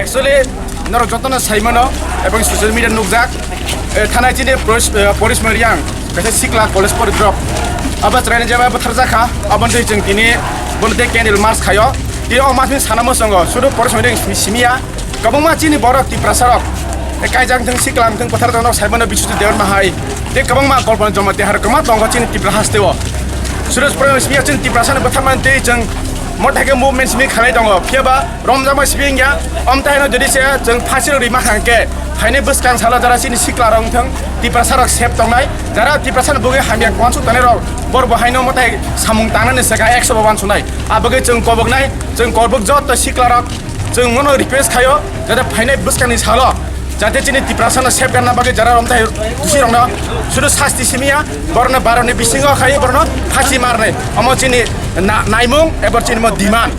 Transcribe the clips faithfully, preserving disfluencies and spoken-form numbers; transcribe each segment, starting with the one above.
Actually, norok jotono saimano, ebong social media nukjak, eh, thanai chini Porish, eh, Porish Mariang, kaisa sikla college pori drop. Abo chwraini jeba bwtharjakha, aboni twi chwng tini bono tei candle march khaio. Tini o masni sana mwsongo, sudu Porish Mariang simi-, simiya, kwbangma chini borok Tiprasa rok, eh, kaijang thung sikla thung bwthar rok saimano Biswajit Debbarma hai, tei kwbangma Kalpana Jamatia hai kwma tongo chini Tripura hasteo. Sudu Porish Mariang simiya chini Tiprasani bwtharmani twi chwng mothai khe movement simi khalai tongo, phiya ba romjakma sibing ya, omtai no jodi se chwng phasi rok rima hang khe, phainai bwskang salo jara chini sikla rok wngthang, Tiprasa rok sep tongnai, jara Tiprasa ni bugwi hamya kwansuk tanai rok, bor bo haino motai samung tangnani saka ekso bo wansunai. Abagwi chwng koboknai, chwng kobok joto sikla rok, chwng mono request khayo, jate phainai bwskang ni salo, jate chini Tiprasa no sep ganna bagwi jara romtai tusi rok no, sudu sasti simiya, borno baroni bisingo khai borno phasi marnai. Omo chini na-, naimung, ebor chini mo demand.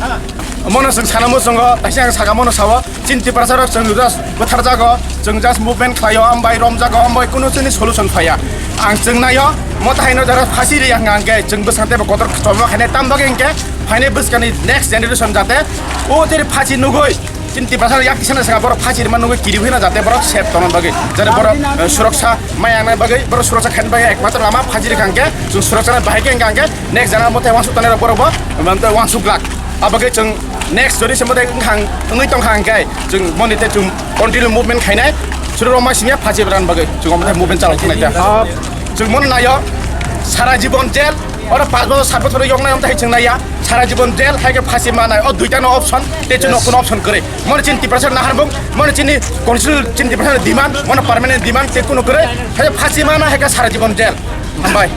Mono chwng sana muchungo, taisa ang saka mono sao, chini Tiprasa rok chwng just bwtharjago, chwng just movement khlaio, ambai romjago, ambai kuno chini solution phaiya. Ang chwng naio, motai no jara phasi ri ang angke, chwng bwsang tebo kotor chobma khainai tam bagwi hwnkhe, phainai bwskani next generation jate, o teri phasi nugui, chini Tiprasa yak tisana saka borok phasi rima nugui kiri hwina jate borok sep tongna bagwi, jate borok, eh, suraksa maya nai bagwi, borok suraksa khaina bagwi ekmatro lama phasi ri hwnkhe, chwng suraksa bahai khe hwnkhe, next jana motai wansuk tanai rok borok bo, um, wansuk glak. Abagwi chwng next jodi se motai wngkhang, wngwi tongkha hwnkhe, chwng moni tei chwng continue movement khainai, chwng roma simiya phasi ran bagwi, chwng motai movement chalok thunai ta. Ah, chwng mono naio, sara jibon jail, oro panch bosor, sat bosor yoknai omtai chwng naiya, sara jibon jail, hai khe phasi manai, o duita no option, tei chwng no kuno option kwrwi. Moni chini Tiprasa naharmung, moni chini constitutional chini Tiprasa demand, moni permanent demand, tei kuno kwrwi, hai phasi mana, hai khe sara jibon jail. Hambai.